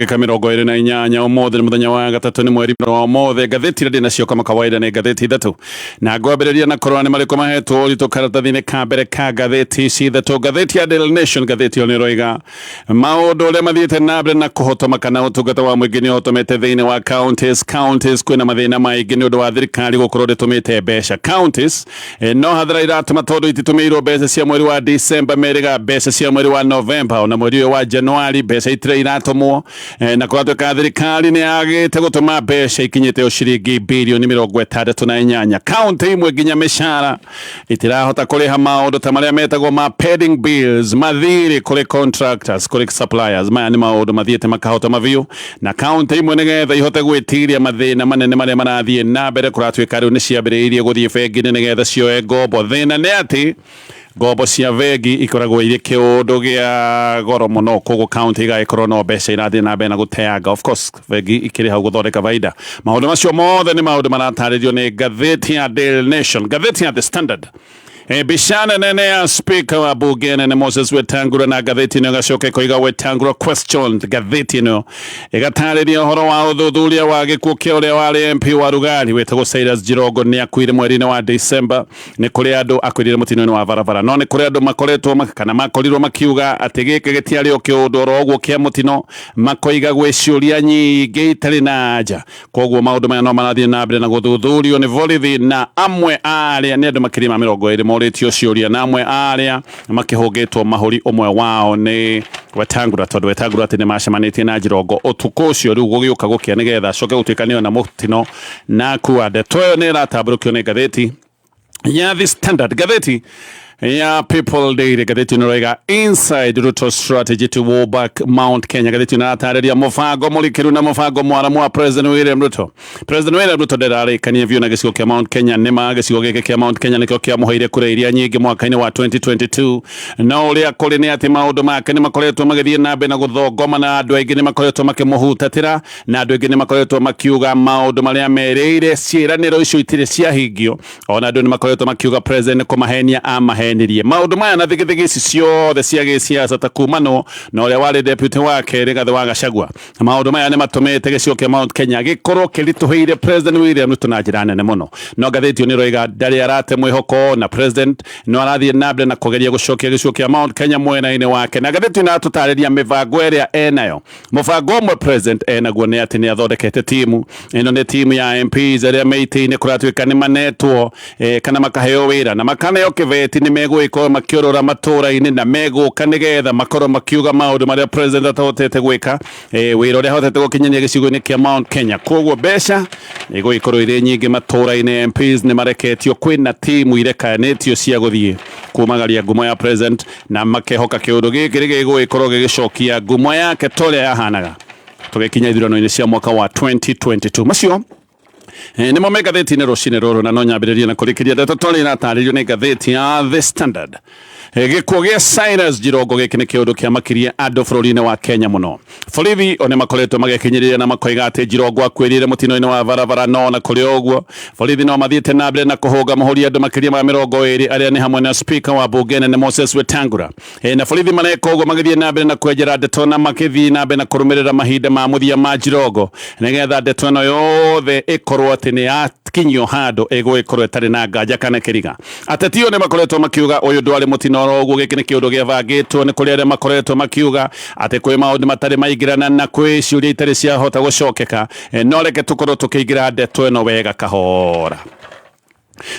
Ndagĩka 28. Ũmũthĩ nĩ mũthenya wa gatatũ, nĩ mweri wa ũmũthĩ. Ngathĩti iria ndĩ nacio kama kawaida nĩ ngathĩti ithatũ, na ngwambĩrĩria na kũrora nĩ marĩkũ mahetwo ũritũ karatathi-inĩ ka mbere ka ngathĩti ici ithatũ. Ngathĩti ya Daily Nation, ngathĩti ĩyo nĩ ĩroiga maũndũ ũrĩa mathiĩte na mbere na kũhotoma kana ũtungata wa mũingĩ nĩ ũhotomete thĩinĩ wa counties. Counties kwĩna mathĩna maingĩ nĩ ũndũ wa thirikari gũkorwo ndĩtũmĩte mbeca counties. No hathara iratũma tondũ ititũmĩirwo mbeca cia mweri wa December, merĩga mbeca cia mweri wa November, ona mweri ũyũ wa Januari mbeca itirĩ iratũmwo. Na kũratuĩka thirikari nĩ yagĩte gũtũma mbeca ikinyĩte o ciringi birioni 68. Kaunti imwe nginya mĩcara itirahota kũrĩha, maũndũ ta marĩa metagwo ma pending bills, mathirĩ kũrĩ contractors, kũrĩ suppliers. Maya nĩ maũndũ mathiĩte makahotoma biũ, na kaunti imwe nĩgetha ihote gwĩtiria mathĩna manene marĩa marathiĩ na mbere, kũratuĩka rĩu nĩ ciambĩrĩirie gũthiĩ bengi-inĩ nĩgetha cioe ngombo. Thĩna nĩ atĩ ngombo cia bengi ikoragwo irĩ kĩũndũ gĩa goro mũno, koguo kaunti igagĩkorwo no mbeca irathiĩ na mbere na gũteanga. Of course, bengi ikĩrĩ hau gũthondeka baida. Maũndũ macio mothe nĩ maũndũ maratarĩrio nĩ ngathĩti ya Daily Nation. Ngathĩti ya The Standard, mbica nene ya Speaker wa bunge nene Moses Wetangula, na ngathĩti ĩno ĩgacoka ĩkoiga "Wetangula questioned". Ngathĩti ĩno ĩgatarĩria ũhoro wa ũthuthuria wa gĩkuũ kĩa ũrĩa warĩ MP wa Rugari wĩtagwo Cyrus Jirongo. Nĩ akuire mweri-inĩ wa December. Nĩ kũrĩ andũ akuĩrire mũtino-inĩ wa barabara, no nĩ kũrĩ andũ makoretwo kana makorirwo makiuga atĩ gĩkĩ gĩtiarĩ o kĩũndũ oro ũguo kĩa mũtino, makoiga gwĩ ciũria nyingĩ itarĩ na anja. Koguo maũndũ maya no marathiĩ na mbere na gũthuthurio nĩ borithi, na amwe arĩa nĩ andũ makĩria ma 20 morĩtio ciũria, na amwe arĩa makĩhũngĩtwo mahũri, ũmwe wao nĩ Wetangula, tondũ Wetangula atĩ nĩ macemanĩtie na Jirongo ũtukũ ũcio rĩu gũgĩũka gũkĩa nĩgetha acoke gũtuĩka nĩona mũtino na akua. Ndeto ĩyo nĩ ĩratambũrũkio nĩ ngathĩti ya The Standard. Ngathĩti ya People Daily, ngathĩti ĩno ĩroiga "Inside Ruto strategy to woo back Mount Kenya". Ngathĩti ĩno ĩratarĩria mũbango mũrikĩru na mũbango mwaramu wa President William Ruto. President William Ruto ndararĩkania biũ na gĩcigo kĩa Mount Kenya. Nĩma gĩcigo gĩkĩ kĩa Mount Kenya nĩkĩo kĩamũheire kura iria nyingĩ mwaka-inĩ wa 2022, no ũrĩa kũrĩ nĩ atĩ maũndũ make nĩ makoretwo magĩthiĩ na mbere na gũthongoma, na andũ aingĩ nĩ makoretwo makĩmũhutatĩra, na andũ aingĩ nĩ makoretwo makiuga maũndũ marĩa merĩire, ciĩranĩro icio itirĩ ciahingio. Ona andũ nĩ makoretwo makiuga president nĩ kũmahenia amahenirie. Maũndũ maya na thigithigi ici ciothe cia gĩsiasa, ta kumanwo na ũrĩa warĩ deputy wake Rigathĩ wa Gachagua, maũndũ maya nĩ matũmĩte gĩcigo kĩa Mount Kenya gĩkorwo kĩritũhĩire President William Ruto na njĩra nene mũno. No ngathĩti ĩyo nĩ ĩroiga ndarĩ arate mwĩhoko, na president no arathiĩ na mbere na kũgeria gũcokia gĩcigo kĩa Mount Kenya mwena-inĩ wake. Na ngathĩti ĩno ĩratũtarĩria mĩbango ĩrĩa enayo. Mũbango ũmwe president enaguo nĩ atĩ nĩ athondekete timu. Ĩno nĩ timu ya MPs arĩa me itĩ-inĩ, kũratuĩka nĩ manetwo kana makaheo wĩra na makaneo kĩbeti, nĩ megũgĩkorwo makĩũrũra matũũra-inĩ na megũka nĩgetha makorwo makiuga maũndũ marĩa president atahotete gwĩka, wĩra ũrĩa ahotete gũkinyania gĩcigo-inĩ kĩa Mount Kenya. Koguo mbeca nĩ igũgĩkorwo irĩ nyingĩ matũũra-inĩ. MPs nĩ mareketio, kwĩna timu irekanĩtio cia gũthiĩ kumagaria ngumo ya president, na makehoka kĩũndũ gĩkĩ nĩ gĩgũgĩkorwo gĩgĩcokia ngumo yake ta ũrĩa yahanaga tũgĩkinya ithurano-inĩ cia mwaka wa 2022. Macio nĩmo me ngathĩti-inĩ rũcinĩ rũrũ, na no nyambĩrĩrie na kũrĩkĩria ndeto tondũ ĩratarĩrio nĩ ngathĩti ya The Standard. Gĩkuũ gĩa Cyrus Jirongo, gĩkĩ nĩ kĩũndũ kĩamakirie andũ bũrũri-inĩ wa Kenya mũno. Borithi o nĩ makoretwo magĩkinyĩrĩria na makoiga atĩ Jirongo akuĩrĩire mũtino-inĩ wa barabara, no ona kũrĩ o ũguo borithi no mathiĩte na mbere na kũhũnga mũhũri andũ makĩria ma 20 arĩa nĩ hamwe na Speaker wa bunge nene Moses Wetangula. Na borithi mareka ũguo magĩthiĩ na mbere na kwenjera ndeto na makĩthiĩ na mbere na kũrũmĩrĩra mahinda ma mũthia ma Jirongo, nĩgetha ndeto ĩno yothe ĩkorwo atĩ nĩ yakinyio handũ ĩgũgĩkorwo ĩtarĩ na nganja kana kĩriga. Ateti o nĩ makoretwo makiuga ũyũ ndwarĩ mũtino oro ũguo, gĩkĩ nĩ kĩũndũ gĩabangĩtwo. Nĩ kũrĩ arĩa makoretwo makiuga atĩ kwĩ maũndũ matarĩ maingĩrana na kwĩ ciũria itarĩ ciahota gũcokeka. No reke tũkorwo tũkĩingĩra ndeto ĩno wega kahora.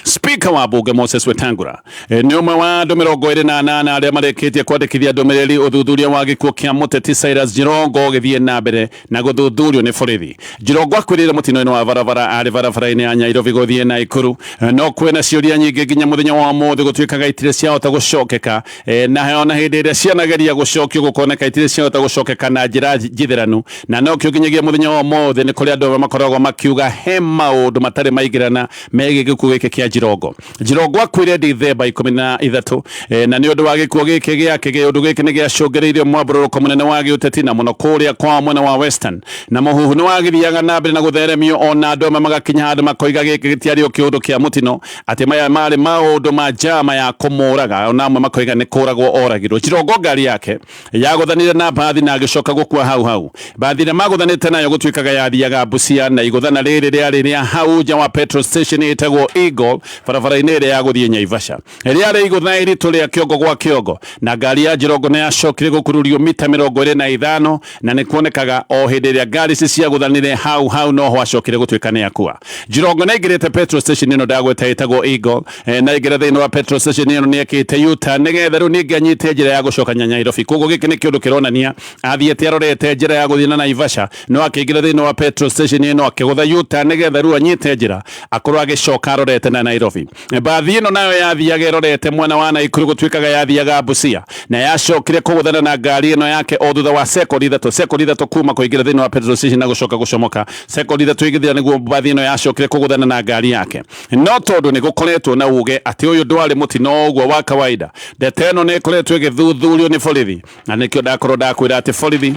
Speaker wa bunge Moses Wetangula nĩ ũmwe wa andũ 28 arĩa marĩkĩtie kwandĩkithia ndũmĩrĩri ũthuthuria wa gĩkuũ kĩa mũteti Cyrus Jirongo ũgĩthiĩ na mbere na gũthuthurio nĩ borithi. Jirongo akuĩrĩire mũtino-inĩ wa barabara arĩ barabara-inĩ ya Nairobi gũthiĩ Naikuru. No kwĩna ciũria nyingĩ nginya mũthenya wa ũmũthĩ gũtuĩkaga itirĩ ciahota gũcokeka, na ona hĩndĩ ĩrĩa cianageria gũcokio gũkoneka itirĩ ciahota gũcokeka na njĩra njithĩranu, na nokĩo nginyagia mũthenya wa ũmũthĩ nĩ kũrĩ andũ amwe makoragwo makiuga he maũndũ matarĩ maingĩrana megiĩ gĩkuũ gĩkĩ. kĩa Jirongo. Jirongo akuire Dithemba 13, na nĩ ũndũ wa gĩkuũ gĩkĩ gĩake, kĩũndũ gĩkĩ nĩ gĩacũngĩrĩirie mwambũrũrũko mũnene wa gĩũteti na mũno kũrĩa kwa mwena wa Western, na mũhuhu nĩ wagĩthiaga na mbere na gũtheremio, ona andũ amwe magakinya handũ makoiga gĩkĩ gĩtiarĩ o kĩũndũ kĩa mũtino, atĩ maya marĩ maũndũ ma njama ya kũmũraga, ona amwe makoiga nĩ kũragwo oragirwo. Jirongo ngari yake yagũthanire na mbathi na agĩcoka gũkua hau hau. Mbathi ĩrĩa magũthanĩte nayo gũtuĩkaga yathiaga Busia, na igũthana rĩrĩ rĩarĩ rĩa hau nja wa petrol station ĩtagwo Eagle, barabara-inĩ ĩrĩa ya gũthiĩ Nyaivasha. Rĩarĩ igũtha iritũ rĩa kĩongo gwa kĩongo, na ngari ya Jirongo nĩ yacokire gũkururio mita 25, na nĩ kuonekaga o hĩndĩ ĩrĩa ngari ici ciagũthanire hau hau noho acokire gũtuĩka nĩ akua. Jirongo nĩ aingĩrĩte petrol station ĩno ndagweta ĩtagwo Eagle, na aingĩra thĩinĩ wa petrol station ĩno nĩ ekĩte U-turn nĩgetha rĩu ningĩ anyite njĩra ya gũcoka Nairobi. Koguo gĩkĩ nĩ kĩũndũ kĩronania athiĩte arorete njĩra ya gũthiĩ na Naivasha, no akĩingĩra thĩinĩ wa petrol station ĩno akĩgũtha U-turn nĩgetha rĩu anyite njĩra akorwo agĩcoka arorete na Nairobi. Mbathi ĩno nayo yathiaga ĩrorete mwena wa Naikuru, gũtuĩkaga yathiaga Busia, na yacokire kũgũthana na ngari ĩno yake o thutha wa sekondi ithatũ, sekondi ithatũ kuma kũingĩra thĩinĩ wa petrol station na gũcoka gũcomoka, sekondi ithatũ igĩthira nĩguo mbathi ĩno yacokire kũgũthana na ngari yake. No tondũ nĩ gũkoretwo na uge atĩ ũyũ ndwarĩ mũtino ũguo wa kawaida, ndeto ĩno nĩ ĩkoretwo ĩgĩthuthurio nĩ borithi, na nĩkĩo ndakorwo ndakwĩra atĩ borithi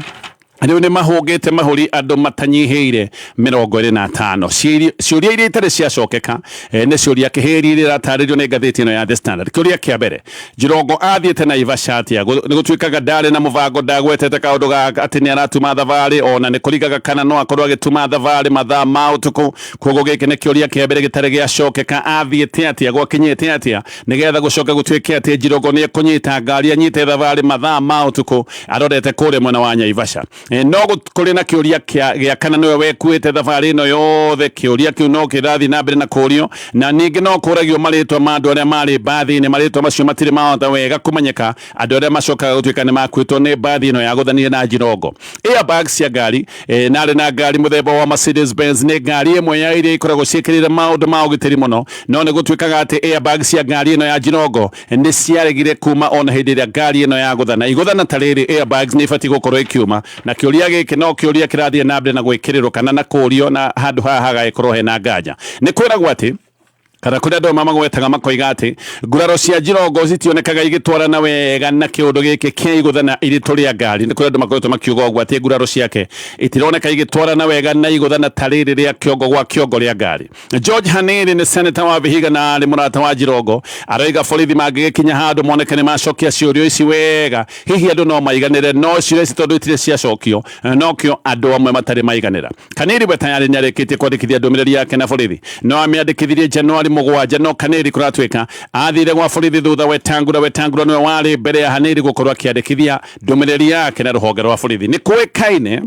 rĩu nĩ mahũngĩte mahũri andũ matanyihĩire 25. Ciũria iria itarĩ ciacokeka, nĩ ciũria kĩhĩri iria iratarĩrio nĩ ngathĩti ĩno ya The Standard. Kĩũria kĩa mbere, Jirongo athiĩte Naivasha atĩa? Nĩ gũtuĩkaga ndarĩ na mũbango, ndagwetete kaũndũ ga atĩ nĩ aratuma thabarĩ, ona nĩ kũringaga kana no akorwo agĩtuma thabarĩ mathaa ma ũtukũ. Koguo gĩkĩ nĩ kĩũria kĩa mbere gĩtarĩ gĩacokeka, athiĩte atĩa, gwakinyĩte atĩa nĩgetha gũcoka gũtuĩke atĩ Jirongo nĩ ekũnyita ngari anyite thabarĩ mathaa ma ũtukũ arorete kũrĩa mwena wa Naivasha. No kũrĩ na kĩũria gĩa kana nĩwe wekuĩte thabarĩ ĩno yothe. Kĩũria kĩu no kĩrathiĩ na mbere na kũũrio, na ningĩ no kũragio marĩtwa ma andũ arĩa marĩ mbathi-inĩ. Marĩtwa macio matirĩ mahota wega kũmenyeka, andũ arĩa macokaga gũtuĩka nĩ makuĩtwo nĩ mbathi ĩno yagũthanire na Jirongo. Airbags cia ngari, narĩ na ngari mũthemba wa Mercedes Benz nĩ ngari ĩmwe ya iria ikoragwo ciĩkĩrĩire maũndũ ma ũgitĩri mũno, no nĩ gũtuĩkaga atĩ airbags cia ngari ĩno ya Jirongo nĩ ciaregire kuma ona hĩndĩ ĩrĩa ngari ĩno yagũthana. Igũthana ta rĩrĩ, airbags nĩ ibatiĩ gũkorwo ĩkiuma, na kĩũria gĩkĩ no kĩũria kĩrathiĩ na mbere na gwĩkĩrĩrwo kana na kũũrio, na handũ haha hagagĩkorwo hena nganja. Nĩ kwĩragwo atĩ kana kũrĩ andũ amwe magwetaga makoiga atĩ nguraro cia Jirongo citionekaga igĩtwarana wega na kĩũndũ gĩkĩ kĩa igũthana iritũ rĩa ngari. Nĩ kũrĩ andũ makoretwo makiuga ũguo atĩ nguraro ciake itironeka igĩtwarana wega na igũthana ta rĩrĩ rĩa kĩongo gwa kĩongo rĩa ngari. George Hanini nĩ senator wa Vihiga na arĩ mũrata wa Jirongo, aroiga borithi mangĩgĩkinya handũ moneke nĩ macokia ciũria ici wega, hihi andũ no maiganĩre, no ciũria ici tondũ itirĩ ciacokio, nokĩo andũ amwe matarĩ maiganĩra. Kanĩri we tayarĩ nĩ arĩkĩtie kwandĩkithia ndũmĩrĩri yake na borithi, no amĩandĩkithirie Januari 7, no Kanĩri kũratuĩka athire gwa borithi thutha Wetangula. Wetangula nĩwe warĩ mbere ya Hanĩri gũkorwo akĩandĩkithia ndũmĩrĩri yake na rũhonge rwa borithi. Nĩ kũĩkaine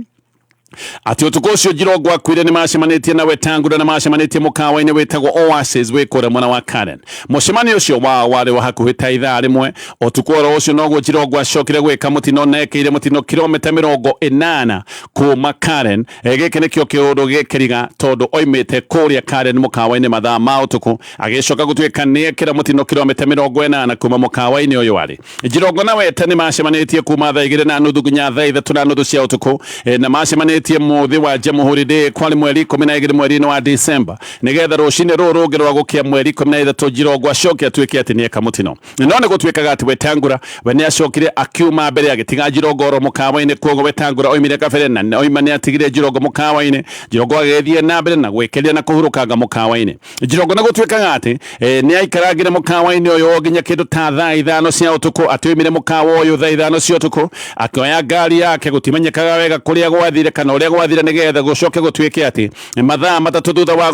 atĩ ũtukũ ũcio Jirongo akuire nĩ macemanĩtie na Wetangula, na macemanĩtie mũkawa-inĩ wĩtagwo Oasis wĩ kũrĩa mwena wa Karen. Mũcemanio ũcio wao warĩ wa hakuhĩ ta ithaa rĩmwe. Ũtukũ oro ũcio noguo Jirongo acokire gwĩka mũtino, na ekĩire mũtino kilomita 80 kuma Karen. Gĩkĩ nĩkĩo kĩũndũ gĩkĩriga, tondũ oimĩte kũrĩa Karen mũkawa-inĩ mathaa ma ũtukũ, agĩcoka gũtuĩka nĩ ekĩra mũtino kilomita 80 kuma mũkawa-inĩ ũyũ arĩ. Jirongo na Weta nĩ macemanĩtie kuma thaa 2:30 nginya thaa 3:30 cia ũtukũ, na macemanĩtie mũthĩ wa Jamhuri Day, kwarĩ mweri 12 mweri-inĩ wa December, nĩgetha rũcinĩ rũrũ rũngĩ rwa gũkĩa mweri 13 Jirongo acoke atuĩke atĩ nĩ eka mũtino. No nĩ gũtuĩkaga atĩ Wetangula we nĩ acokire akiuma mbere agĩtiga Jirongo oro mũkawa-inĩ. Kuoguo Wetangula oimire kabere na oima nĩ atigire Jirongo mũkawa-inĩ. Jirongo agĩthiĩ na mbere na gwĩkeria na kũhurũkanga mũkawa-inĩ. Jirongo nĩ gũtuĩkaga atĩ nĩ aikarangire mũkawa-inĩ ũyũ nginya kĩndũ ta thaa 5 cia ũtukũ, atĩ oimire mũkawa ũyũ thaa 5 cia ũtukũ akĩoya ngari yake, gũtimenyekaga wega kũrĩa gwathire kana ũrĩa gwathire, nĩgetha gũcoke gũtuĩke atĩ mathaa 3 thutha wa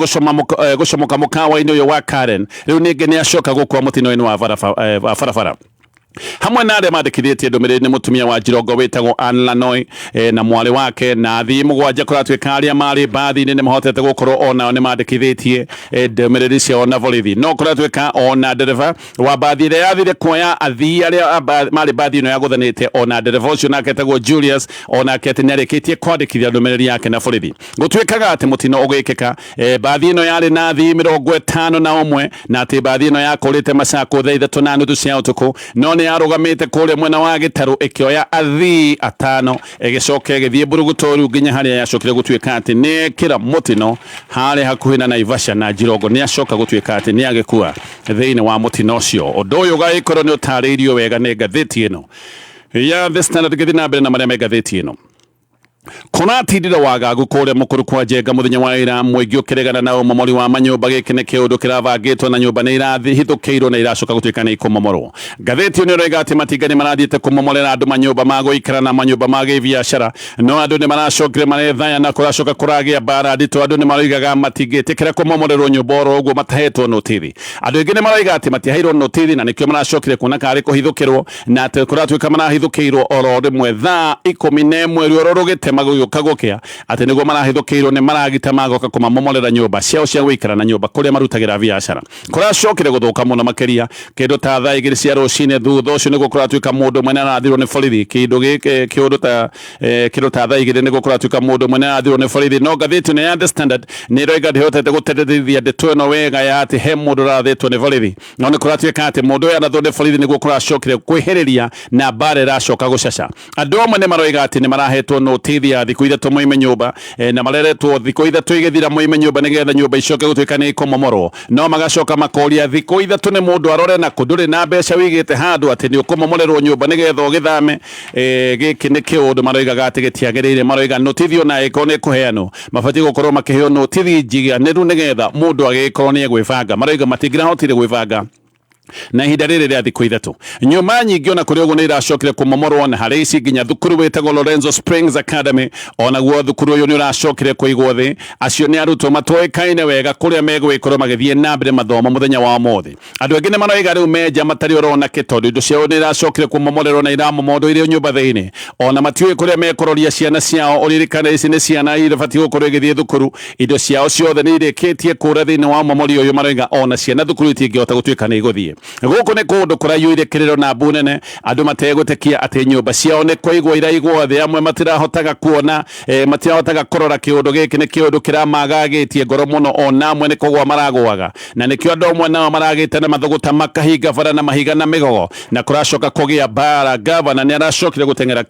gũcomoka mũkawa-inĩ ũyũ wa Karen, rĩu ningĩ nĩ acoka gũkua mũtino-inĩ wa barabara. Hamwe na arĩa mandĩkithĩtie ndũmĩrĩri nĩ mũtumia wa Jirongo wĩtagwo Ann Lanoi, na mwarĩ wake, na athii 7. Kũratuĩka arĩa marĩ mbathi-inĩ nĩ mahotete gũkorwo onao nĩ mandĩkithĩtie ndũmĩrĩri ciao na borithi, no kũratuĩka ona ndereba wa mbathi ĩrĩa yathire kuoya athii arĩa marĩ mbathi ĩno yagũthanĩte, ona ndereba ũcio nake etagwo Julius, onake atĩ nĩ arĩkĩtie kwandĩkithia ndũmĩrĩri yake na borithi. Gũtuĩkaga atĩ mũtino ũgĩkĩka, mbathi ĩno yarĩ na athii 51, na atĩ mbathi ĩno yakũrĩte Machakos thaa 3:30 cia ũtukũ, no nĩ yarũgamĩte kũrĩa mwena wa gĩtarũ ĩkĩoya athii atano ĩgĩcoka ĩgĩthiĩ mburugutoru nginya harĩa yacokire gũtuĩka atĩ nĩ ĩkĩra mũtino harĩa hakuhĩ na Naivasha na Jirongo nĩ acoka gũtuĩka atĩ nĩ agĩkua thĩinĩ wa mũtino ũcio. Ũndũ ũyũ ũgagĩkorwo nĩ ũtarĩirio wega nĩ ngathĩti ĩno ya The Standard. Ngĩthiĩ na mbere na marĩa me ngathĩti ĩno, kũratindire wagagu kũrĩa mũkũrũ kwa Njenga mũthenya wa ira, mũingĩ ũkĩregana na ũmomori wa manyũmba. Gĩkĩ nĩ kĩũndũ kĩrabangĩtwo na nyũmba nĩ irathihithũkĩirwo na iracoka gũtuĩka nĩ ikũmomorwo. Ngathĩti ĩno ĩroiga atĩ matinga nĩ marathiĩte kũmomorera andũ manyũmba ma gũikara na manyũmba ma gĩbiacara, no andũ nĩ maracokire marethaya na kũracoka kũragĩa mbara nditũ. Andũ nĩ maroigaga matingĩtĩkĩra kũmomorerwo nyũmba oro ũguo matahetwo notithi. Andũ aingĩ nĩ maroiga atĩ matiaheirwo notithi na nĩkĩo maracokire kuona karĩ kũhithũkĩrwo, na atĩ kũratuĩka marahithũkĩirwo oro rĩmwe thaa 11 ruoro rũgĩtema gũgĩũka gũkĩa, atĩ nĩguo marahithũkĩirwo nĩ maragita magoka kũmamomorera nyũmba ciao cia gũikara na nyũmba kũrĩa marutagĩra biacara. Kũracokire gũthũka mũno makĩria kĩndũ ta thaa 2 cia rũcinĩ. Thutha ũcio nĩguo kũratuĩka mũndũ ũmwe nĩarathirwo nĩ borithi kĩndũ gĩkĩ kĩũndũ ta kĩndũ ta thaa 2 nĩguo kũratuĩka mũndũ ũmwe nĩarathirwo nĩ borithi. No ngathĩti ĩno ya The Standard nĩ ĩroiga ndĩhotete gũteterithia ndeto ĩno wega ya atĩ he mũndũ ũrathĩtwo nĩ borithi, no nĩ kũratuĩka atĩ mũndũ ũyũ arathwo nĩ borithi nĩguo kũracokire kwĩhĩrĩria na mbara ĩracoka gũcaca. Andũ amwe nĩ maroiga atĩ nĩ marahetwo notithi ya thikũ 3 moime nyũmba, na mareretwo thikũ 3 igĩthira moime nyũmba nĩgetha nyũmba icoke gũtuĩka nĩ ikũmomorwo, no magacoka makoria thikũ 3 nĩ mũndũ arore na kũ, ndũrĩ na mbeca wĩigĩte handũ atĩ nĩ ũkũmomorerwo nyũmba nĩgetha ũgĩthame. Gĩkĩ nĩ kĩũndũ maroigaga atĩ gĩtiagĩrĩire. Maroiga notithi ona ĩkorwo nĩ ĩkũheanwo mabatiĩ gũkorwo makĩheo notithi njiganĩru nĩgetha mũndũ agĩkorwo nĩ egwĩbanga. Maroiga matingĩrahotire gwĩbanga na ihinda rĩrĩ rĩa thikũ 3. Nyũmba nyingĩ ona kũrĩ ũguo nĩ iracokire kũmomorwo, na harĩ ici nginya thukuru wĩtagwo Lorenzo Springs Academy, onaguo thukuru ũyũ nĩ ũracokire kũigwo thĩ. Acio nĩ arutwo matoĩkaine wega kũrĩa megũgĩkorwo magĩthiĩ na mbere mathomo mũthenya wa ũmũthĩ. Andũ aingĩ nĩ maroiga rĩu menja matarĩ orona kĩ, tondũ indo ciao nĩ iracokire kũmomorerwo na iramomorwo irĩ nyũmba thĩinĩ, ona matiũĩ kũrĩa mekũroria ciana ciao. Ũririkane ici nĩ ciana irabatiĩ gũkorwo igĩthiĩ thukuru, indo ciao ciothe nĩ irĩkĩtie kũra thĩinĩ wa ũmomori ũyũ. Maroiga ona ciana thukuru itingĩhota gũtuĩka nĩ igũthiĩ. Gũkũ nĩ kũndũ kũraiyũire kĩrĩro na mbu nene, andũ mategũtĩkia atĩ nyũmba ciao nĩ kũigwo iraigwo thĩ. Amwe matirahotaga kuona, matirahotaga kũrora kĩũndũ gĩkĩ nĩ kĩũndũ kĩramagagĩtie ngoro mũno, ona amwe nĩ kũgwa maragũaga, na nĩkĩo andũ amwe nao maragĩte na mathũgũta makahinga bara na mahiga na mĩgogo, na kũracoka kũgĩa mbara. Gavana nĩ aracokire gũteng'era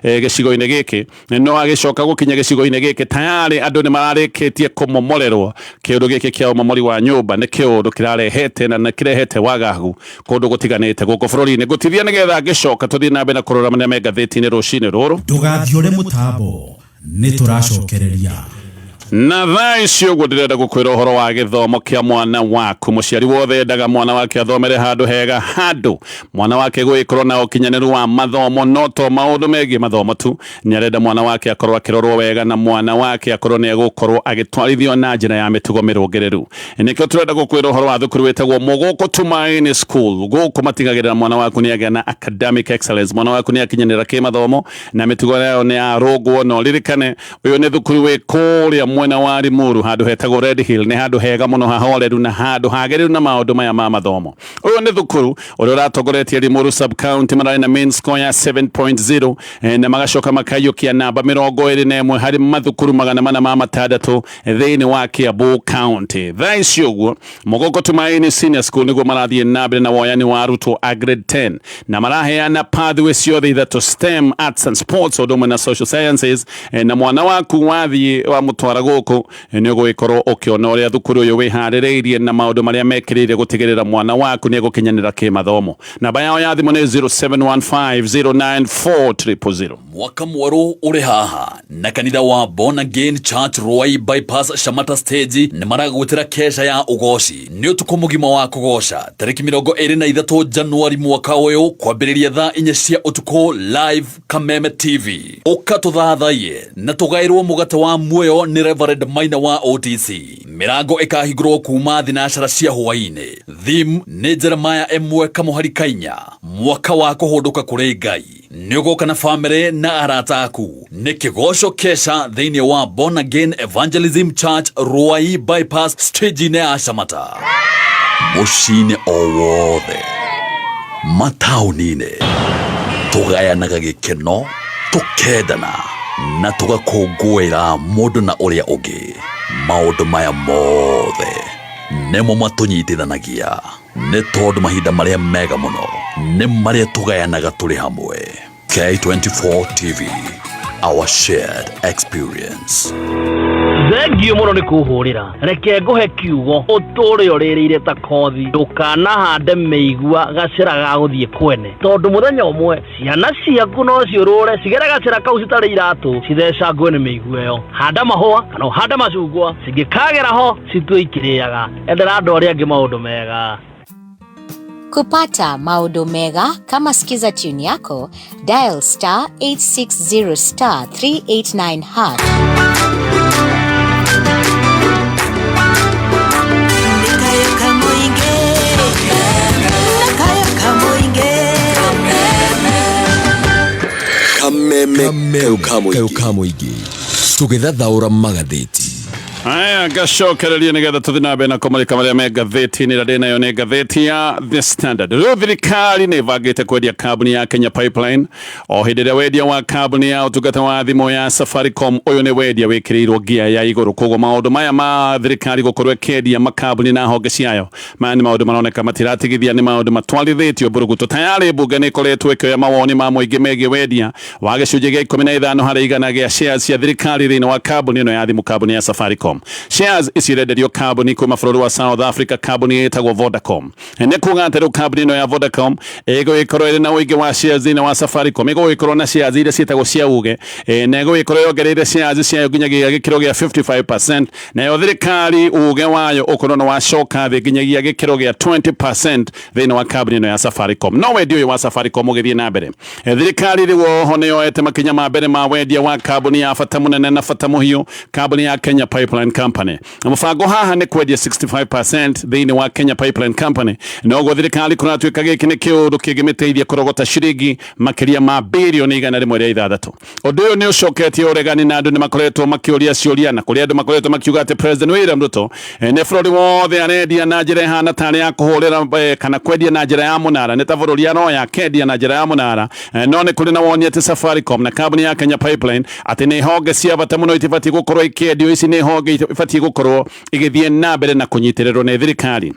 gĩcigo-inĩ gĩkĩ, no agĩcoka gũkinya gĩcigo-inĩ gĩkĩ tayarĩ andũ nĩ mararĩkĩtie kũmomorerwo. Kĩũndũ gĩkĩ kĩa ũmomori wa nyũmba nĩ kĩũndũ kĩrarehete na nĩ kĩrehete wagagu kũndũ gũtiganĩte gũkũ bũrũri-inĩ. Ngũtithia nĩgetha ngĩcoka tũthiĩ na mbere na kũrora marĩa me ngathĩti-inĩ rũcinĩ rũrũ. Ndũgathiũre mũtambo, nĩ tũracokereria. Na thaa ici ũguo ndĩrenda gũkwĩra ũhoro wa gĩthomo kĩa mwana waku. Mũciari wothe endaga mwana wake athomere handũ hega, handũ mwana wake gũgĩkorwo na ũkinyanĩru wa mathomo, no to maũndũ megiĩ mathomo tu, nĩ arenda mwana wake akorwo akĩrorwo wega na mwana wake akorwo nĩ egũkorwo agĩtwarithio na njĩra ya mĩtugo mĩrũngĩrĩru. Nĩkĩo tũrenda gũkwĩra ũhoro wa thukuru wĩtagwo Mũgũkũ Tumaini School. Gũkũ matigagĩrĩra mwana waku nĩ agĩa na academic excellence, mwana waku nĩ akinyanĩra kĩmathomo na mĩtugo yayo nĩ yarũngwo. Na ũririkane ũyũ nĩ thukuru wĩ kũrĩa mwena wa Limuru, handũ hetagwo Red Hill. Nĩ handũ hega mũno hahoreru na handũ hagĩrĩru na maũndũ maya ma mathomo. Ũyũ nĩ thukuru ũrĩa ũratongoretie Limuru sub county, mararĩ na mean score ya 7.0 na magacoka makaiyũkia namba 21 harĩ mathukuru 406 thĩinĩ wa Kiambu County. Thaa ici ũguo Mũgũkũ Tumaini Senior School nĩguo marathiĩ na mbere na woyani wa arutwo a grade 10, na maraheana pathway ciothe ithatũ, STEM, arts and sports, ũndũ ũmwe na social sciences. Na mwana waku wathiĩ wamũtwara gũkũ nĩ ũgũgĩkorwo ũkĩona ũrĩa thukuru ũyũ wĩharĩrĩirie na maũndũ marĩa mekĩrĩire gũtigĩrĩra mwana waku nĩ egũkinyanĩra kĩmathomo. Namba yao ya thimũ nĩ 0715094000. Mwaka mwerũ ũrĩ haha na kanitha wa Born Again Church Ruai Bypass Shamata Stage nĩ maragwĩtĩra kesha ya ũgoci. Nĩ ũtukũ mũgima wa kũgoca tarĩki 23 Januari mwaka ũyũ kwambĩrĩria thaa 4 cia ũtukũ live Kameme TV. Ũka tũthathaiye na tũgaĩrwo mũgate wa muoyo nĩ Reverend Maina wa OTC. Mĩrango ĩkahingũrwo kuma thinacara cia hwaĩ-inĩ. Theme nĩ Jeremiah 1 kamũhari kainya, mwaka wa kũhũndũka kũrĩ Ngai. Nĩ ũgoka na famĩlĩ na arata aku. Nĩ kĩgoco kesha thĩinĩ wa Born Again Evangelism Church Ruai Bypass stage-inĩ ya Shamata. Mũciĩ-inĩ o wothe, mataũni-inĩ, tũgayanaga gĩkeno, tũkendana na tũgakũngũĩra mũndũ na ũrĩa ũngĩ. Maũndũ maya mothe nĩmo matũnyitithanagia, nĩ tondũ mahinda marĩa mega mũno Nĩ marĩa tũgayanaga tũrĩ hamwe. K24 TV, our shared experience. Thengio mũno nĩ kũhũrĩra. Reke ngũhe kiugo ũtũre ũrĩrĩire ta kothi. Ndũkanahande mĩigua gacĩra ga gũthiĩ kwene, tondũ mũthenya ũmwe ciana ciaku no ciũrũre cigere gacĩra kau citarĩ iratũ, cithecangwe nĩ mĩigua ĩyo. Handa mahũa kana ũhande macungwa, cingĩkagera ho citue ikĩrĩaga. Endera andũ arĩa angĩ maũndũ mega. Kupata maũndũ mega kama Skiza tune yako, dial star 860 star 389 hash. Kameme kayo ka mũingĩ tũgĩthathaũra magathĩti. Aya, ngacokereria nĩgetha tũthiĩ na mbere na kũmarĩka marĩa me ngathĩti-inĩ ĩrĩa ndĩ nayo nĩ ngathĩti ya The Standard. Rĩu thirikari nĩ ĩbangĩte kwendia kambuni ya Kenya Pipeline o hĩndĩ ĩrĩa wendia wa kambuni ya ũtungata wa thimũ ya Safaricom ũyũ nĩ wendia wĩkĩrĩirwo ngia ya igũrũ. Koguo maũndũ maya ma thirikari gũkorwo ĩkĩendia makambuni na honge ciayo, maya nĩ maũndũ maroneka matiratigithia, nĩ maũndũ matwarithĩtio mbũrũgũtũ. Tayarĩ mbunge nĩ ĩkoretwo ĩkĩoya mawoni ma mũingĩ megiĩ wendia wa gĩcunjĩ gĩa 15% gĩa shares cia thirikari thĩinĩ wa kambuni ĩno ya thimũ, kambuni ya Safaricom. Shares ici irenderio kambuni kuma bũrũri wa South Africa, kambuni ĩtagwo Vodacom. Nĩ kuga atĩ rĩu kambuni ĩno ya Vodacom ĩgũgĩkorwo ĩrĩ na ũingĩ wa shares thĩinĩ wa Safaricom, ĩgũgĩkorwo na shares iria ciĩtagwo cia uge, na ĩgũgĩkorwo yongereire shares ciayo nginyagia gĩkĩro gĩa 55%, nayo thirikari uge wayo ũkorwo nĩ wacoka thĩ nginyagia gĩkĩro gĩa 20% thĩinĩ wa kambuni ĩno ya Safaricom. No wendia ũyũ wa Safaricom ũgĩthiĩ na mbere, thirikari rĩu oho nĩ yoete makinya ma mbere ma wendia wa kambuni ya bata mũnene na bata mũhiũ, kambuni ya Kenya Pipeline Company. Na mũbango haha nĩ kwendia 65% thĩinĩ wa Kenya Pipeline Company. Noguo thirikari kũratuĩka gĩkĩ nĩ kĩũndũ kĩngĩmĩteithia kũrogota ciringi makĩria ma birioni 106. Ũndũ ũyũ nĩ ũcoketie ũregani na andũ nĩ makoretwo makĩũria ciũria, na kũrĩ andũ makoretwo makiuga atĩ President William Ruto nĩ bũrũri wothe arendia na njĩra ĩhana tarĩ ya kũhũrĩra kana kwendia na njĩra ya mũnara, nĩ ta bũrũri aroya akendia na njĩra ya mũnara. No nĩ kũrĩ na woni atĩ Safaricom na kambuni ya Kenya Pipeline atĩ nĩ honge cia bata mũno itibatiĩ gũkorwo ikĩendio. Ici nĩ honge ibatiĩ gũkorwo igĩthiĩ na mbere na kũnyitĩrĩrwo nĩ thirikari.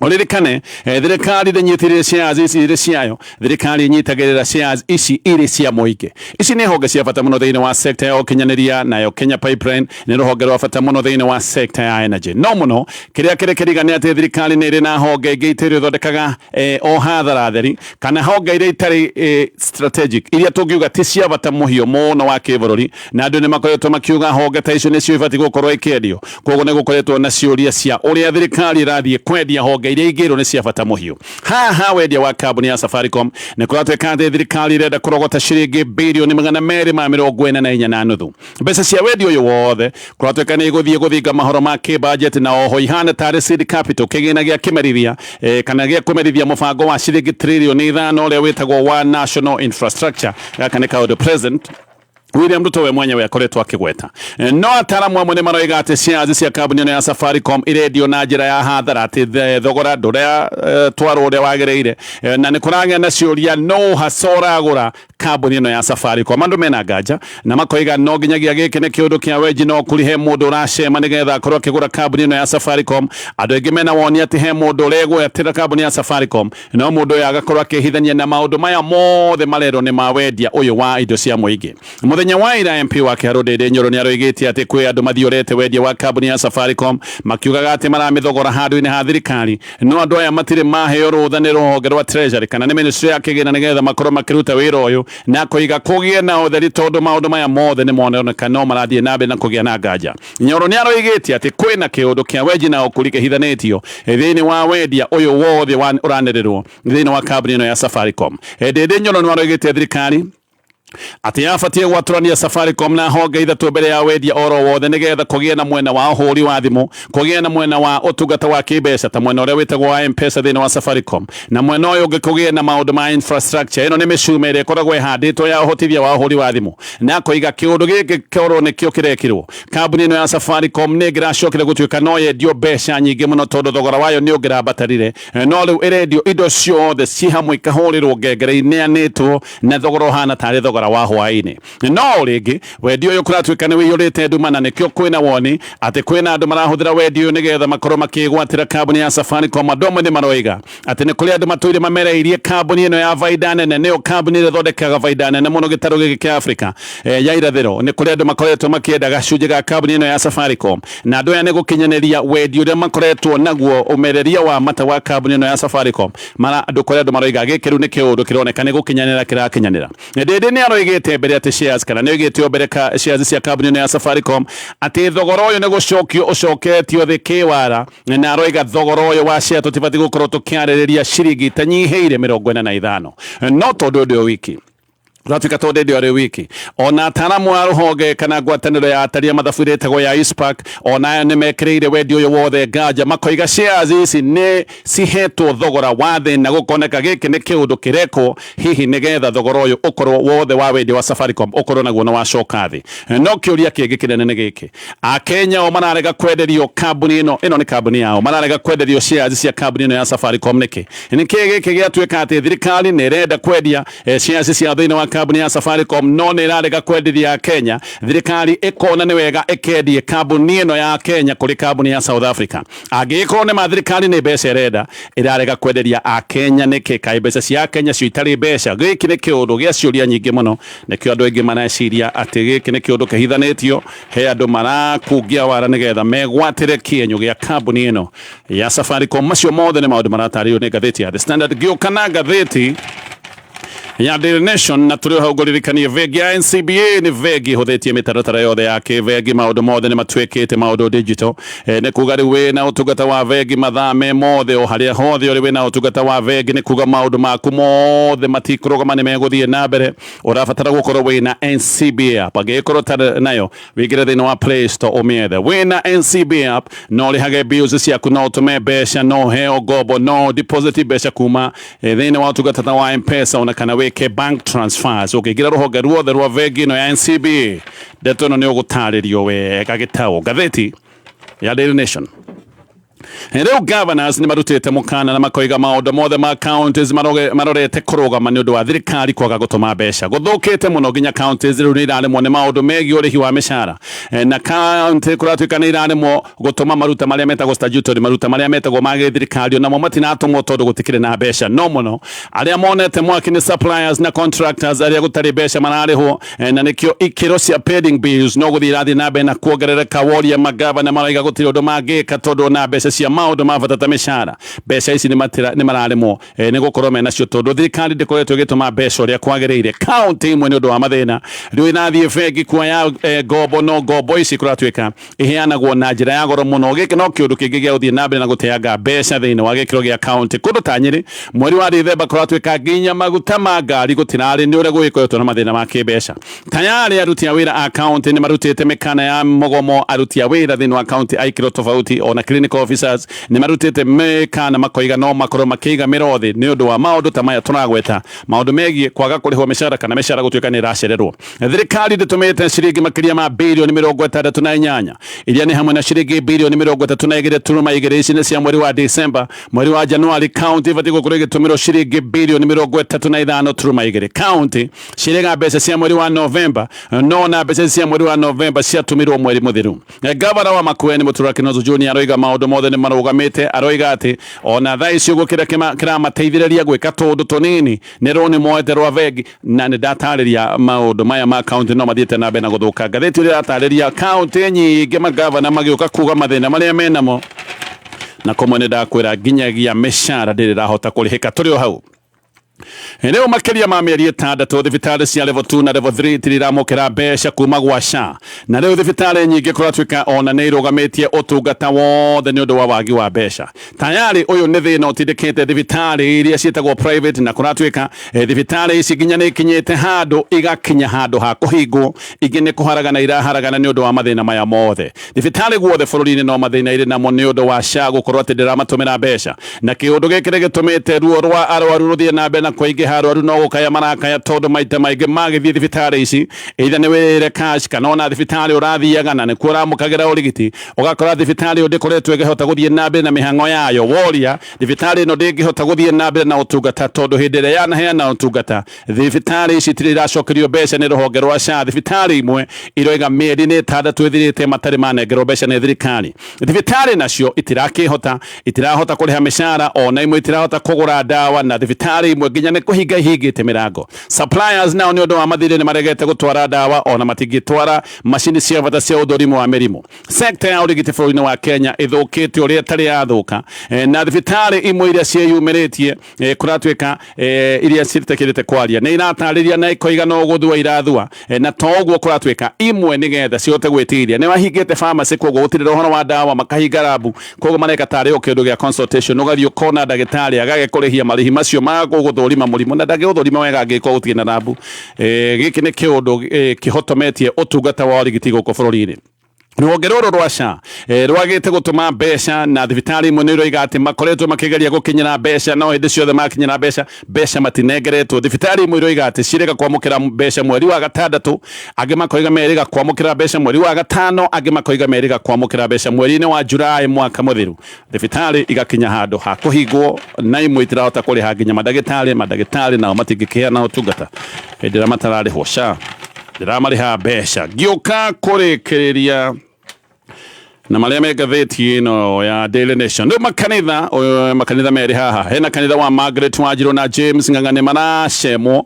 Ũririkane thirikari ndĩnyitĩrĩire shares ici irĩ ciayo, thirikari ĩnyitagĩrĩra shares ici irĩ cia mũingĩ. Ici nĩ honge cia bata mũno thĩinĩ wa sector ya ũkinyanĩria, nayo Kenya Pipeline nĩ rũhonge rwa bata mũno thĩinĩ wa sector ya energy. No mũno kĩrĩa kĩrĩ kĩriga nĩ atĩ thirikari nĩ ĩrĩ na honge ingĩ itarĩ ithondekaga o hathara theri, kana honge iria itarĩ strategic, iria tũngiuga ti cia bata mũhiũ mũno wa kĩbũrũri, na andũ nĩ makoretwo makiuga honge ta icio nĩcio ibatiĩ gũkorwo ikĩendio. Koguo nĩ gũkoretwo na ciũria cia ũrĩa thirikari ĩrathiĩ kwendia honge iria ingĩrwo nĩ cia bata mũhiũ. Haha wendia wa kambuni ya Safaricom nĩ kũratuĩka atĩ thirikari ĩrenda kũrogota ciringi birioni 244.5. Mbeca cia wendia ũyũ wothe kũratuĩka nĩ igũthiĩ gũthinga mahoro ma kĩbudget, na oho ihana tarĩ seed capital, kĩgĩna gĩa kĩmerithia kana gĩa kũmerithia mũbango wa ciringi tririoni 5 ũrĩa wĩtagwo wa national infrastructure. Gaka nĩ kaũndũ President William Ruto we mwenyewe akoretwo akĩgweta. No ataramu amwe nĩ maroiga atĩ shares cia kambuni ĩno ya Safaricom irendio na njĩra ya hathara, atĩ thogora ndũrĩa twarwo ũrĩa wagĩrĩire, na nĩ kũragĩa na ciũria no hasa ũragũra kambuni ĩno ya Safaricom. Andũ mena nganja na makoiga no nginyagia gĩkĩ nĩ kĩũndũ kĩa wenji no kũri he mũndũ ũracema nĩgetha akorwo akĩgũra kambuni ĩno ya Safaricom. Andũ aingĩ mena woni atĩ he mũndũ ũregwatĩra kambuni ya Safaricom, no mũndũ ũyũ agakorwo akĩhithania na maũndũ maya mothe marerwo nĩ ma wendia ũyũ wa indo cia mũingĩ. Mũthenya wa ira MP wa Kiharu Ndindi Nyoro nĩ aroigĩte atĩ kwĩ andũ mathiorete wendia wa kambuni ya Safaricom, makiugaga atĩ maramĩthogora handũ-inĩ ha thirikari, no andũ aya matirĩ maheo rũtha nĩ rũhonge rwa Treasury kana nĩ ministry ya kĩgĩna nĩgetha makorwo makĩruta wĩra ũyũ, na koiga kũgĩe na ũtheri tondũ maũndũ maya mothe nĩ moneka no marathiĩ na mbere na kũgĩa na nganja. Nyoro nĩ aroigĩte atĩ kwĩna kĩũndũ kĩa wenji na ũkũri kĩhithanĩtio thĩinĩ wa wendia ũyũ wothe ũranĩrĩrwo thĩinĩ wa kambuni ĩno ya Safaricom. Ndindi Nyoro nĩ aroigĩte thirikari atĩ yabatie gwatũrania Safaricom na honge ithatũ mbere ya wendia oro wothe nĩgetha kũgĩe na mwena wa ũhũri wa thimũ, kũgĩe na mwena wa ũtungata wa kĩmbeca ta mwena ũrĩa wĩtagwo wa M-Pesa thĩinĩ wa Safaricom, na mwena ũyũ ũngĩ kũgĩe na maũndũ ma infrastructure. Ĩno nĩ mĩcuma ĩrĩa ĩkoragwo ĩhandĩtwo ya ũhotithia wa ũhũri wa thimũ, na akoiga kĩũndũ gĩkĩ korwo nĩkĩo kĩrekirwo, kambuni ĩno ya Safaricom nĩ ĩngĩracokire gũtuĩka no yendio mbeca nyingĩ mũno tondũ thogora wayo nĩ ũngĩrambatarire, no rĩu ĩrendio indo ciothe ci hamwe ikahũrĩrwo ngengere ineanĩtwo na thogora ũhana tarĩ thogora Thogora wa hwaĩ-inĩ. No rĩngĩ wendia ũyũ kũratuĩka nĩ wĩiyũrĩte nduma, na nĩkĩo kwĩna woni atĩ kwĩna andũ marahũthĩra wendia ũyũ nĩgetha makorwo makĩgwatĩra kambuni ya Safaricom. Andũ amwe nĩ maroiga atĩ nĩ kũrĩ andũ matũire mamereirie kambuni ĩno ya baida nene, nĩyo kambuni ĩrĩa ĩthondekaga baida nene mũno gĩtarũ gĩkĩ kĩa Afrika ya irathĩro. Nĩ kũrĩ andũ makoretwo makĩenda gacunjĩ ga kambuni ĩno ya Safaricom, na andũ aya nĩ gũkinyanĩria wendi ũrĩa makoretwo naguo, ũmereria wa mata wa kambuni ĩno ya Safaricom. Mara andũ kũrĩ andũ maroiga gĩkĩ rĩu nĩ kĩũndũ kĩroneka nĩ gũkinyanĩra kĩrakinyanĩra. Ndĩndĩ nĩ aroigĩte mbere atĩ shares, kana nĩ oigĩte o mbere ka shares cia kambuni ĩno ya Safaricom atĩ thogora ũyũ nĩ gũcokio ũcoketio thĩ kĩwara, na aroiga thogora ũyũ wa share tũtibatiĩ gũkorwo tũkĩarĩrĩria ciringi itanyihĩire 45. No tondũ ũndũ ũyũ wiki ũratuĩka, tondũ ndĩ arĩ wiki, ona ataaramu a rũhonge kana ngwatanĩro ya atari a mathabu ĩrĩa ĩtagwo ya ICPAK onayo nĩ mekĩrĩire wendia ũyũ wothe nganja, makoiga shares ici nĩ cihetwo thogora wa thĩ, na gũkoneka gĩkĩ nĩ kĩũndũ kĩrekwo hihi nĩgetha thogora ũyũ ũkorwo wothe wa wendia wa Safaricom ũkorwo naguo nĩ wacoka thĩ. No kĩũria kĩngĩ kĩnene nĩ gĩkĩ: Akenya o mararega kwenderio kambuni ĩno, ĩno nĩ kambuni yao, mararega kwenderio shares cia kambuni ĩno ya Safaricom nĩkĩ? Nĩkĩ gĩkĩ gĩatuĩka atĩ thirikari nĩ ĩrenda kwendia shares cia thĩinĩ wa kambuni ya Safaricom, no nĩ ĩrarega kwenderia Kenya? Thirikari ĩkona nĩ wega ĩkendie kambuni ĩno ya Kenya kũrĩ kambuni ya South Africa. Angĩgĩkorwo nĩ ma thirikari nĩ mbeca ĩrenda, ĩrarega kwenderia Akenya nĩkĩ? Kaĩ mbeca cia Kenya cio itarĩ mbeca? Gĩkĩ nĩ kĩũndũ gĩa ciũria nyingĩ mũno. Nĩkĩo andũ aingĩ mareciria atĩ gĩkĩ nĩ kĩũndũ kĩhithanĩtio, he andũ marakungia wara nĩgetha megwatĩre kĩenyũ gĩa kambuni ĩno ya Safaricom. Macio mothe nĩ maũndũ maratarĩrio nĩ ngathĩti ya The Standard. Ngĩũka na ngathĩti ya Daily Nation, na tũrĩ o hau ngũririkanie bengi ya NCBA nĩ bengi ĩhũthĩtie mĩtaratara yothe ya kĩbengi. Maũndũ mothe nĩ matuĩkĩte maũndũ digital. Nĩ kuga rĩu wĩna ũtungata wa bengi mathaa me mothe, o harĩa hothe ũrĩ wĩna ũtungata wa bengi. Nĩ kuga maũndũ maku mothe matikũrũgama, nĩ megũthiĩ na mbere. Ũrabatara gũkorwo wĩna NCBA app. Angĩgĩkorwo ũtarĩ nayo, wĩingĩre thĩinĩ wa Play Store ũmĩethe. Wĩna NCBA app no ũrĩhage bills ciaku, no ũtũme mbeca, no ũheo ngombo, no deposit mbeca kuma thĩinĩ wa ũtungata ta wa M-Pesa, ona kana wĩke bank transfers. Ũkĩingĩra rũhonge ruothe rwa bengi ĩno ya NCBA, ndeto ĩno nĩ ũgũtarĩrio wega gĩtaũ. Ngathĩti ya Daily Nation. Rĩu governors nĩ marutĩte mũkana na makoiga maũndũ mothe ma counties marorete kũrũgama nĩ ũndũ wa thirikari kwaga gũtũma mbeca. Gũthũkĩte mũno nginya counties rĩu nĩ iraremwo nĩ maũndũ megiĩ ũrĩhi wa mĩcara. Na county kũratuĩka nĩ iraremwo gũtũma maruta marĩa metagwo statutory, maruta marĩa metagwo ma gĩthirikari, onamo matinatũmwo tondũ gũtikĩrĩ na mbeca. No mũno arĩa monete mwaki nĩ suppliers na contractors arĩa gũtarĩ mbeca mararĩhwo. Na nĩkĩo ikĩro cia pending bills no gũthiĩ irathiĩ na mbere na kuongerereka. Woria magavana, maraiga gũtirĩ ũndũ mangĩka tondũ ona mbeca cia maũndũ ma bata ta mĩcara, mbeca ici nĩ mararemwo nĩ gũkorwo menacio tondũ thirikari ndĩkoretwo ĩgĩtũma mbeca ũrĩa kwagĩrĩire. County imwe nĩ ũndũ wa mathĩna rĩu ĩrathiĩ bengi kuoya ngombo, no ngombo ici kũratuĩka iheanagwo na njĩra ya goro mũno. Gĩkĩ no kĩũndũ kĩngĩ gĩa gũthiĩ na mbere na gũteanga mbeca thĩinĩ wa gĩkĩro gĩa county. Kũndũ ta Nyĩrĩ mweri wa Dithemba kũratuĩka nginya maguta ma ngari gũtirarĩ nĩ ũrĩa gũgĩkoretwo na mathĩna ma kĩmbeca. Tayarĩ aruti a wĩra a county nĩ marutĩte mĩkana ya mũgomo. Aruti a wĩra thĩinĩ wa county a ikĩro tofauti ona clinical officers nĩ marutĩte mĩkana, makoiga no makorwo makĩiga mĩro thĩ nĩ ũndũ wa maũndũ ta maya tũragweta, maũndũ megiĩ kwaga kũrĩhwo mĩcara kana mĩcara gũtuĩka nĩ ĩracererwo. Thirikari ndĩtũmĩte ciringi makĩria ma birioni 68, iria nĩ hamwe na ciringi birioni 32.2. Ici nĩ cia mweri wa December. Mweri wa Januari county ibatiĩ gũkorwo ĩgĩtũmĩrwo ciringi birioni 35.2. County cirĩga mbeca cia mweri wa Novemba, no na mbeca cia mweri wa Novemba ciatũmirwo mweri mũthiru. Gavana wa Makueni Mutura Kinozo Junior aroiga maũndũ mothe nĩ marũgamĩte. Aroiga atĩ ona thaa ici ũguo kĩrĩa kĩramateithĩrĩria gwĩka tũũndũ tũnini nĩ rũni moete rwa bengi. Na nĩ ndatarĩria maũndũ maya ma county no mathiĩte na mbere na gũthũka. Ngathĩti ĩrĩa ĩratarĩria county nyingĩ magavana magĩũka kuga mathĩna marĩa menamo, na kũmwe nĩ ndakwĩra nginyagia mĩcara ndĩrĩ ĩrahota kũrĩhĩka. Tũrĩ o hau, rĩu makĩria ma mĩeri 6 thibitarĩ cia level 2 na level 3 itiriramũkĩra mbeca kuma gwa SHA, na rĩu thibitarĩ nyingĩ kũratuĩka ona nĩ irũgamĩtie ũtungata wothe nĩ ũndũ wa wagi wa mbeca. Tayarĩ ũyũ nĩ thĩna ũtindĩkĩte thibitarĩ iria ciĩtagwo private, na kũratuĩka thibitarĩ ici nginya nĩ ikinyĩte handũ igakinya handũ ha kũhingwo, ingĩ nĩ kũharagana iraharagana nĩ ũndũ wa mathĩna maya mothe. Thibitarĩ guothe bũrũri-inĩ no mathĩna irĩ namo nĩ ũndũ wa SHA gũkorwo atĩ ndĩramatũmĩra mbeca, na kĩũndũ gĩkĩ nĩ gĩtũmĩte ruo rwa arwaru rũthiĩ na mbere na Kũingĩha arwaru no gũkaya marakaya tondũ maita maingĩ magĩthiĩ thibitarĩ ici, either nĩ wĩrĩre cash kana ona thibitarĩ ũrathiaga na nĩkuo ũramũkagĩra ũrigiti, ũgakora thibitarĩ ĩyo ndĩkoretwo ĩkĩhota gũthiĩ na mbere na mĩhang'o yayo. Woria thibitarĩ ĩno ndĩngĩhota gũthiĩ na mbere na ũtungata tondũ hĩndĩ ĩrĩa yanaheana ũtungata, thibitarĩ ici itirĩ iracokerio mbeca nĩ rũhonge rwa SHA. Thibitarĩ imwe iroiga mĩeri nĩ 6 ĩthirĩte matarĩ manengerwo mbeca nĩ thirikari. Thibitarĩ nacio itirakĩhota, itirahota kũrĩha mĩcara, ona imwe itirahota kũgũra ndawa, na thibitarĩ imwe nginya nĩ kũhinga ihingĩte mĩrango. Suppliers nao nĩ ũndũ wa mathirĩ nĩ maregete gũtwara ndawa, ona matingĩtwara macini cia bata cia ũthũrimi wa mĩrimũ. Sekta ya ũrigiti bũrũri-inĩ wa Kenya ĩthũkĩte ũrĩa ĩtarĩ yathũka, na thibitarĩ imwe iria ciĩyumĩrĩtie, kũratuĩka iria ciĩtĩkĩrĩte kwaria nĩ iratarĩria na ikoiga no gũthua irathua, na to ũguo, kũratuĩka imwe nĩgetha cihote gwĩtiria nĩ mahingĩte pharmacy, koguo gũtirĩ ũhoro wa ndawa, makahinga rabu, koguo mareka tarĩ o kĩndũ gĩa consultation, ũgathiĩ ũkona ndagĩtarĩ agagĩkũrĩhia marĩhi macio ma gũgũthũrima mũrimũ, na ndangĩgũthũrima wega angĩkorwo gũtirĩ na rabu. Gĩkĩ nĩ kĩũndũ kĩhotometie ũtungata wa ũrigiti gũkũ bũrũri-inĩ. Rũhonge rũrũ rwa SHA rwagĩte gũtũma mbeca, na thibitarĩ imwe nĩ iroiga atĩ makoretwo makĩgeria gũkinyĩra mbeca, no hĩndĩ ciothe makinyĩra mbeca, mbeca matinengeretwo. Thibitarĩ imwe iroiga atĩ cirĩga kwamũkĩra mbeca mweri wa gatandatũ, angĩ makoiga merĩga kwamũkĩra mbeca mweri wa gatano, angĩ makoiga merĩga kwamũkĩra mbeca mweri-inĩ wa Julaĩ mwaka mũthiru. Thibitarĩ igakinya handũ ha kũhingwo, na imwe itirahota kũrĩha nginya mandagĩtarĩ. Mandagĩtarĩ nao matingĩkĩheana ũtungata hĩndĩ ĩrĩa matararĩhwo. SHA ndĩramarĩha mbeca. Ngĩũka kũrĩkĩrĩria na marĩa me ngathĩti ĩno ya Daily Nation, rĩu makanitha ũyũ, makanitha merĩ haha, hena kanitha wa Margaret Wanjiru na James Ng'ang'a nĩ maracemwo,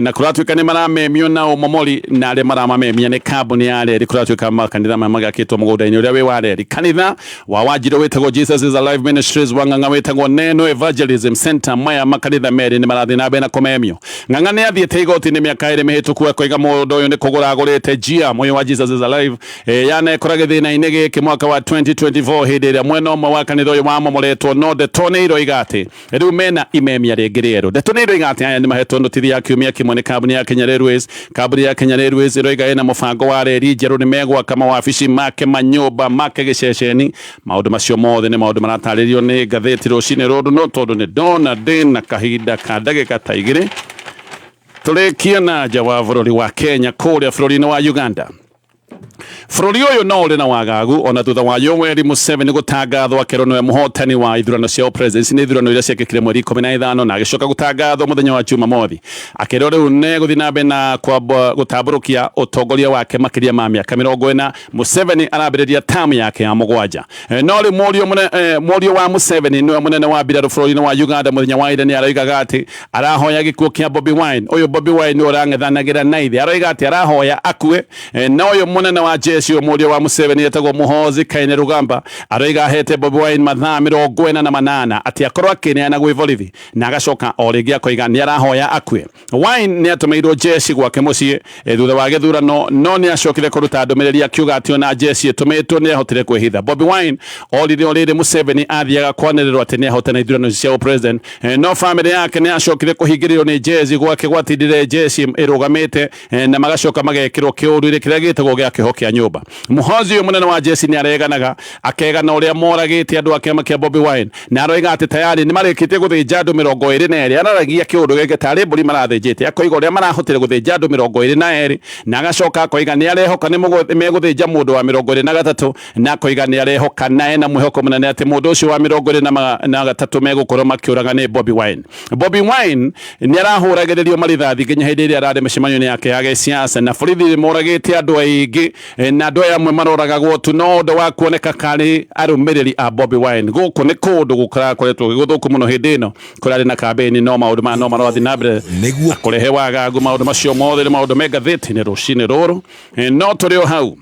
na kũratuĩka nĩ maramemio na ũmomori, na arĩa maramamemia nĩ kambuni ya reri. Kũratuĩka makanitha maya magakĩtwo mũgũnda-inĩ ũrĩa wĩ wa reri. Kanitha wa Wanjiru wĩtagwo Jesus is Alive Ministries, wa Ng'ang'a wĩtagwo Neno Evangelism Center. Maya makanitha merĩ nĩ marathiĩ na mbere na kũmemio. Ng'ang'a nĩ athiĩte igoti-inĩ mĩaka 2 mĩhĩtũku, akoiga mũndũ ũyũ nĩ kũgũra agũrĩte GM ũyũ wa Jesus is Alive, yanekora gĩthĩna-inĩ gĩkĩ mwaka wa 2024 hĩndĩ ĩrĩa mwena ũmwe wa kanitha ũyũ wamomoretwo. No ndeto nĩ iroiga atĩ rĩu mena imemia rĩngĩ rĩerũ. Ndeto nĩ iroiga atĩ aya nĩ mahetwo notithi ya kiumia kĩmwe nĩ kambuni ya Kenya Railways. Kambuni ya Kenya Railways ĩroiga ĩna mũbango wa reri njerũ, nĩ megwaka mawabici make, manyũmba make, gĩceceni. Maũndũ macio mothe nĩ maũndũ maratarĩrio nĩ ngathĩti rũcinĩ rũrũ. No tondũ nĩ ndona ndĩna kahinda ka ndagĩka ta 2, tũrĩkie na nja wa bũrũri wa Kenya, kũrĩa bũrũri-inĩ wa Uganda. Bũrũri ũyũ no ũrĩ na wagagu ona thutha wa Yoweri Museveni gũtangathwo akerwo nĩwe mũhotani wa ithurano cia presidency, nĩ ithurano iria ciekĩkire mweri 15, na agĩcoka gũtangathwo mũthenya wa Jumamothi akerwo rĩu nĩ gũthiĩ na mbere na gũtambũrũkia ũtongoria wake makĩria ma mĩaka 40. Museveni arambĩrĩria tamu yake ya mũgwanja. No rĩu mũriũ wa Museveni nĩwe mũnene wa mbirarũ bũrũri-inĩ wa Uganda, mũthenya wa ira nĩ aroigaga atĩ arahoya gĩkuũ kĩa Bobi Wine. Ũyũ Bobi Wine nĩwe ũrang'ethanagĩra na ithe, aroiga atĩ arahoya akue. Na ũyũ mũnene wa jeshi, ũyũ mũriũ wa Museveni etagwo Muhoozi Kainerugaba, aroiga ahete Bobi Wine mathaa 48 atĩ akorwo akĩneana gwĩ borithi, na agacoka o rĩngĩ akoiga nĩ arahoya akue. Wine nĩ atũmĩirwo jeshi gwake mũciĩ thutha wa gĩthurano, no nĩ acokire kũruta ndũmĩrĩri akiuga atĩ ona jeshi ĩtũmĩtwo nĩ ahotire kwĩhitha. Bobi Wine orire o rĩrĩ Museveni athiaga kwanĩrĩrwo atĩ nĩ ahotana ithurano cia president, no famĩlĩ yake nĩ acokire kũhingĩrĩrio nĩ jeshi. Gwake gwatindire jeshi ĩrũgamĩte, na magacoka magekĩrwo kĩũru-inĩ kĩrĩa gĩtagwo gĩa kĩoho kĩa nyũmba. Muhoozi ũyũ mũnene wa jeshi nĩ areganaga, akegana ũrĩa moragĩte andũ a kĩama kĩa Bobi Wine, na aroiga atĩ tayari nĩ marĩkĩtie gũthĩnja andũ 22. Araragia kĩũndũ gĩkĩ tarĩ mbũri marathĩnjĩte, akoiga ũrĩa marahotire gũthĩnja andũ 22, na agacoka akoiga nĩ arehoka nĩ megũthĩnja mũndũ wa 23, na akoiga nĩ arehoka na ena mwĩhoko mũnene atĩ mũndũ ũcio wa 23 megũkorwo makĩũraga nĩ Bobi Wine. Bobi Wine nĩ arahũragĩrĩrio marithathi nginya hĩndĩ ĩrĩa ararĩ mĩcemanio-inĩ yake ya gĩsiasa, na borithi nĩ moragĩte andũ aingĩ, na andũ aya amwe maroragagwo tu no ũndũ wa kuoneka karĩ arũmĩrĩri a Bobi Wine. Gũkũ nĩ kũndũ gũkoretwo gũgĩthũku mũno hĩndĩ ĩno kũrarĩ na kambĩini, no maũndũ maya no marathiĩ na mbere nĩguo kũrehe wagagu. Maũndũ macio mothe nĩ maũndũ me ngathĩti-inĩ rũcinĩ rũrũ. No tũrĩ o hau.